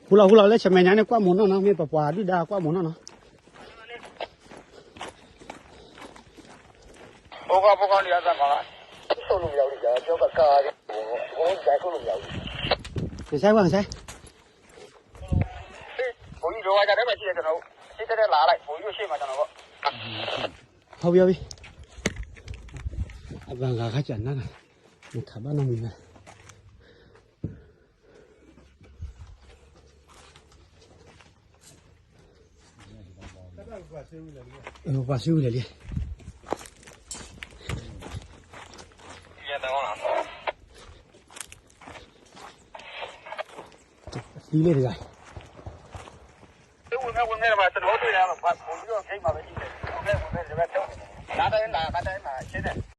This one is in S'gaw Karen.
ဟူလီၤဟူလီၤလၢဆမဲာ်ညါန့ၣ် ကွၢ်မုာ်နီၢ်နီၢ် မ့ၢ်ပပှၤဒုၣ်ဒါကွၢ်မုာ်နီၢ်နီၢ်. ဟီၣ်ဘံဟီၣ်ဘံ, အဘၣ်ဂၤခါကနၣ်, နခးဘၣ်နီတမံၤဘၣ်. ပှၤစုဝံၤလၢာ်လံ, သံလၢတဂၤ, ဝဲမ့ၢ်ဝဲမ့ၢ်မး တနီၤဒုးလဲၣ်, ပှၤပူၤယိၣ်ဂ့ၤမးဝဲ, ဝဲမ့ၢ်ဝဲမ့ၢ်ဝဲ, နတၢ်အ့ၣ်နၤ နတၢ်အ့ၣ်နၤ ဆ့န့ၣ်